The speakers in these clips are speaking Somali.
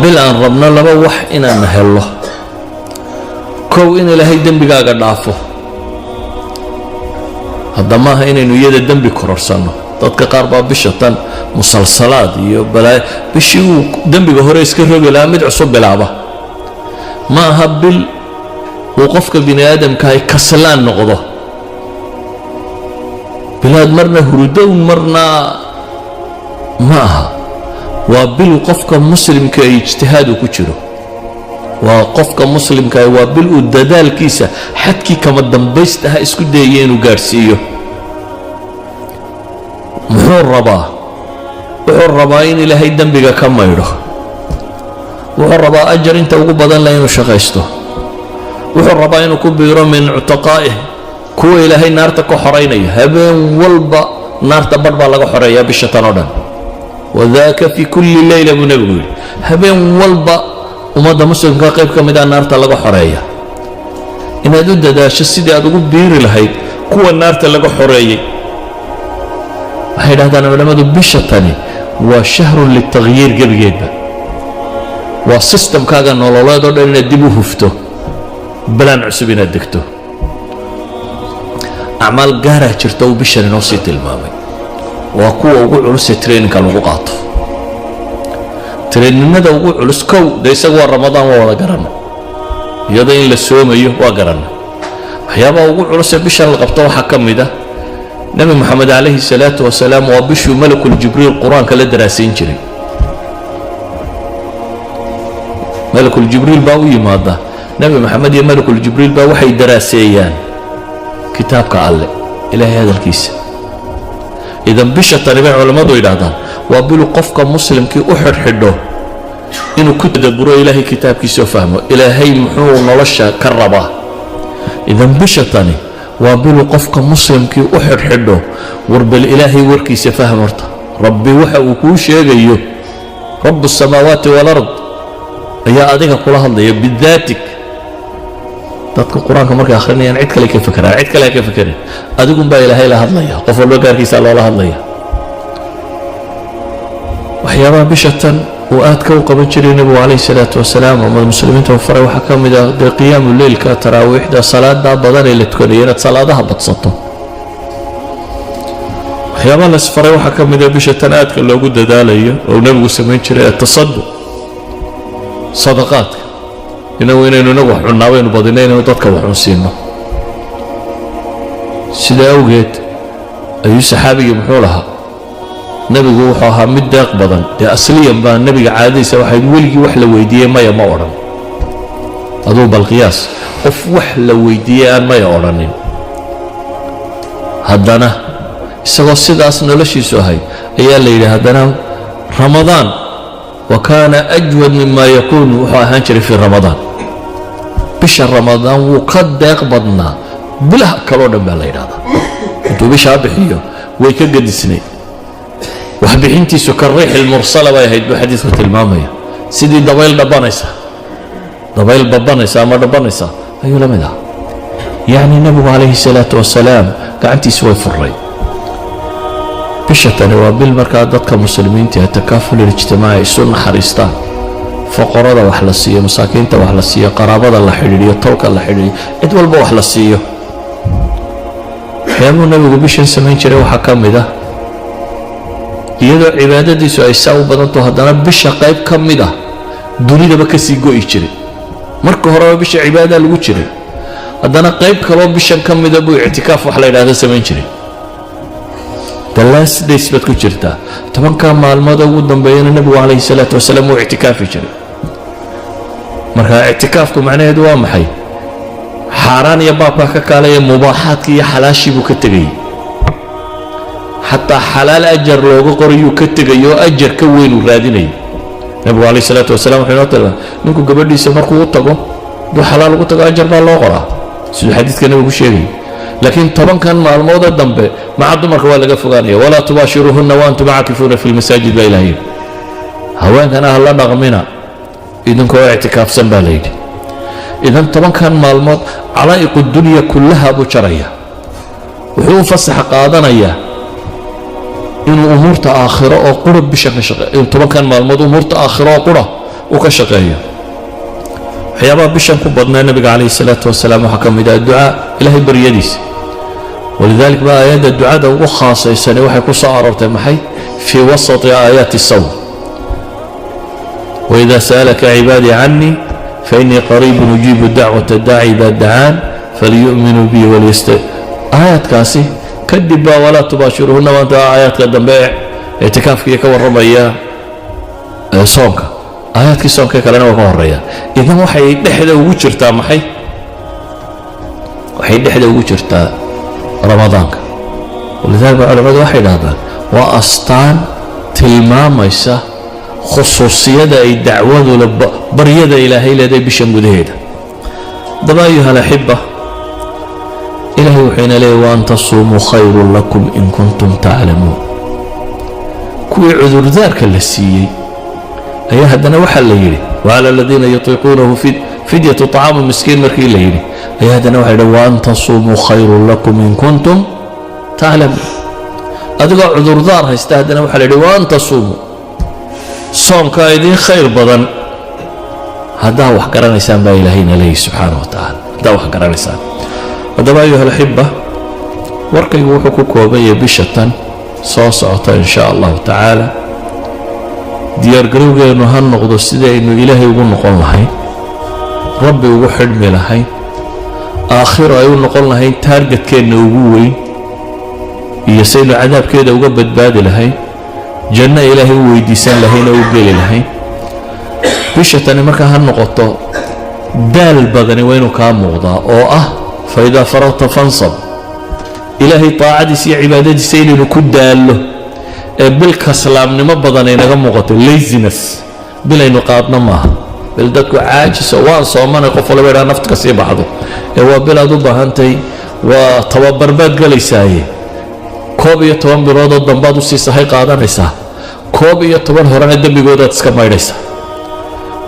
Bil aan rabno laba wax inaan hello. Kow, in Ilaahay dembigaaga dhaafo. Hadda maaha inaynu iyada dembi kororsanno. Dadka qaar baa bisha tan musalsalaad iyo balaa, bishii uu dembiga hore iska rogi lahaa mid cusub bilaaba. Ma aha bil uu qofka bini aadamkahay kaslaan noqdo, bilaad marna hurudown marna ma aha. Waa bil qofka muslimka ay ijtihaadu ku jiro. Waa qofka muslimkaah, waa bil uu dadaalkiisa xadkii kama dambaystaha isku dayaya inuu gaadhsiiyo. Muxuu rabaa? Wuxuu rabaa in Ilaahay dembiga ka maydho. Wuxuu rabaa ajar inta ugu badan leh inuu shaqaysto. Wuxuu rabaa inuu ku biiro من عتقائه, kuwa Ilaahay naarta ka xoraynaya. Habeen walba naarta badh baa laga xoreeyaa bisha tan oo dhan. وذاك في كل ليلة, buu Nebigu yidhi. Habeen walba ummadda muslimka qayb ka mid a naarta laga xoreeya. Inaad u dadaasho sidii aad ugu biiri lahayd kuwa naarta laga xoreeyey. Waxay dhahdaan culammadu, bisha tani waa شهر للتغيير. Gebigeedba waa systemkaaga nololeed oo dhan inaad dib u hufto, balaan cusub inaad degto. Acmaal gaaraa jirta uu bishan inoo sii tilmaamay. Waa kuwa ugu culusee trainingka lagu qaato, trainingada ugu culus. Kow, dee isagu waa Ramadaan, waa wada garanna. Iyadoo in la soomayo waa garanna. Waxyaabaha ugu culusee bishan la qabto waxaa ka mid ah, Nebi Moxamed عليه الصلاة والسلام waa bishuu Malakul Jibriil Qur-aanka la daraasayn jiray. Malakul Jibriil baa u yimaada Nebi Moxamed, iyo Malakul Jibriil baa waxay daraaseeyaan kitaabka Alle, Ilaahay hadalkiisa. Idan bisha tani, bay culammadu yidhaahdaan, waa bilu qofka muslimkii u xidhxidho inuu ku tadaburo Ilaahay kitaabkiisoo fahmo Ilaahay muxuu nolosha ka rabaa. Idan bisha tani waa bilu qofka muslimkii u xidhxidho, war bal Ilaahay warkiisa fahm horta. Rabbi waxa uu kuu sheegayo, رب السماوات والأرض ayaa adiga kula hadlaya بذاتك. Dadka Qur-aanka markay akhrinayaan cid kale ka fekeraan, cid kale ka fekerin, adigunbaa Ilaahay la hadlaya. Qof walba gaarkiisaa loola hadlaya. Waxyaabaha bisha tan uu aadka u qaban jiray Nebigu عليه الصلاة والسلام, ummad muslimiinta u faray, waxaa ka mid ah dee qiyaamu leylka, taraawiixda, salaada badan ee la tukanaya, inaad salaadaha badsato. Waxyaabaha la isfaray waxaa ka mid ah bisha tan aadka loogu dadaalayo oo Nebigu samayn jiray التصدق, sadaqaadka. Inagu inaynu inagu wax cunnaa baynu badinay, inaynu dadka wax cunsiino. Sidaa awgeed ayuu saxaabigii muxuu lahaa? Nebigu wuxuu ahaa mid deeq badan. Dee asliyan baa nebiga caadadiisa waxayd weligii wax la weydiiyey maya ma odhan. Aduu bal qiyaas qof wax la weydiiyey aan maya odhanin. Haddana isagoo sidaas noloshiisu ahayd ayaa la yidhi haddana Ramadaan وكان أجود مما يكون, wuxuu ahaan jiray في رمضان. Bisha Ramadaan wuu ka deeq badnaa bilaha kaloo dhan baa la yidhahdaa. Intuu bishaa bixiyo way ka gedisnayd waxbixintiisu. كالريح المرسلة bay ahayd, buu xadiidku tilmaamaya. Sidii dabayl dhabanaysa, dabayl babanaysa ama dhabanaysa ayuu la mid ahaa. Yacni Nebigu عليه الصلاة والسلام gacantiisu way furay. Bisha tani waa bil markaa dadka muslimiinta ee تكافل الاجتماعي isu naxariistaan, foqorada wax la siiyo, masaakiinta wax la siiyo, qaraabada la xidhiidhiyo, tolka la xidhiidhiyo, cid walba wax la siiyo. Waxyaabuhu Nebigu bishan samayn jiray waxaa ka mid ah, iyadoo cibaadadiisu ay saa u badanto, haddana bisha qayb ka mid ah dunidaba ka sii go'i jiray. Marka horeba bisha cibaada lagu jiray, haddana qayb kaloo bishan ka mida buu ictikaaf wax la yidhahdo samayn jiray. The last days baad ku jirtaa, 10-ka maalmood ugu dambeeyana Nebigu عليه الصلاة والسلام wuu ictikaafi jiray. Marka ictikaafku macnaheedu waa maxay? Xaaraan iyo baabka ka kaalaya, mubaaxaadkii iyo xalaashii buu ka tegayey. Xataa xalaal ajar looga qorayuu ka tegay oo ajar ka weyn uu raadinayay. Nebigu عليه الصلاة والسلام wuxuu inoo tilmaamay, ninku gabadhiisa markuu u tago, hadduu xalaal ugu tago, ajar baa loo qoraa, siduu xadiidka Nebigu sheegayay. Laakiin 10-kan maalmooda dambe maca dumarka waa laga fogaanaya. ولا تباشروهن وأنتم عاكفون في المساجد, baa Ilaah yidhi. Haweenkana ha la dhaqmina idinkoo ictikaafsan, baa la yidhi. Idan 10-kan maalmood علائق الدنيا كلها buu jaraya. Wuxuu u fasax qaadanayaa inuu umuurta aakhiro oo qura bisha ka shaqe, 10-kan maalmood umuurta aakhiro oo qura Uu ka shaqeeyo waxyaabaha bishan ku badnaa Nebiga calayhi salaatu wasalaam waxaa ka mid ah ducaa, Ilaahay baryadiisa. ولذلك baa aayadda ducada ugu khaasaysani waxay ku soo aroortay maxay? في وسط آيات الصوم. وإذا سألك عبادي عني فإني قريب أجيب دعوة الداع إذا دعان فليؤمنوا بي وليست. Aayaadkaasi kadib baa ولا تباشروهن maanta aayaadka dambe ictikaafkiiyo ka warramaya soonka, aayaadkii soonka kalena waa ka horeeya. Idan waxay dhexda ugu jirtaa maxay? Waxay dhexda ugu jirtaa Ramadaanka. ولذلك culamadu waxay dhahdaan waa astaan tilmaamaysa khusuusiyada ay dacwadu baryada Ilaahay leedahay bishan gudaheeda. Haddaba, أيها الأحبة, Ilahay wuxuu ina leeyay: وأن تصوموا خير لكم إن كنتم تعلمون. Kuwii cudurdaarka la siiyey ayaa haddana waxaa la yidhi: وعلى الذين يطيقونه فدية طعام مسكين. Markii la yidhi ayaa haddana waxa yidhi: وأن تصوموا خير لكم إن كنتم تعلمون. Adigoo cudurdaar haysta haddana waxaa la yidhi: وأن تصوموا, soonkaa idiin khayr badan haddaa wax garanaysaan, baa Ilaahayna leeyahy subxaana wa tacaala, haddaa wax garanaysaan. Haddaba, أيها الأحبة, warkaygu wuxuu ku kooban yahay bisha tan soo socota, in shaa Allahu tacaala, diyaargarowgeennu ha noqdo sidaynu Ilaahay ugu noqon lahayn, Rabbi ugu xidhmi lahayn, aakhiro ay u noqon lahayn targetkeenna ugu weyn, iyo saynu cadaabkeeda uga badbaadi lahayn, janno Ilaahay u weydiisan lahayn oo u geli lahayn. Bisha tani markaa ha noqoto daal badani waa inuu kaa muuqdaa oo ah فإذا فرغت فانصب. Ilaahay taacadiisa iyo cibaadadiisa inaynu ku daallo ee bil kaslaamnimo badan ay naga muuqato, laziness bilaynu qaadno maaha. Bil dadku caajiso, waan soomanay, qof walba idhaa nafta ka sii baxdo, ee waa bil aad u baahantay, waa tababar baad gelaysaaye. 11 biloodoo dambaad usii sahay qaadanaysaa, 11 horena dembigoodaad iska maydhaysaa.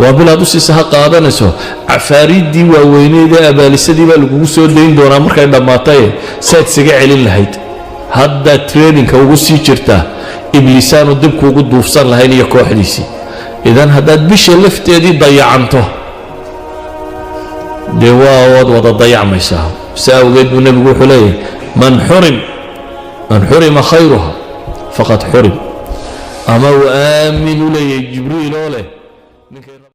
Waa bil aad usii saha qaadanayso. Cafaariiddii waaweyneyd ee abaalisadii baa lagugu soo dayn doonaa markay dhammaataye, saad isaga celin lahayd haddaad trainingka ugu sii jirtaa, ibliisaanu dib kuugu duufsan lahayn iyo kooxdiisii. Idan haddaad bisha lafteedii dayacanto, dee waa waad wada dayacmaysaa. Si awgeed buu Nebigu wuxuu leeyahay: من حرم من حرم خيرها فقد حرم. Ama uu aamin u leeyahay Jibriil oo leh.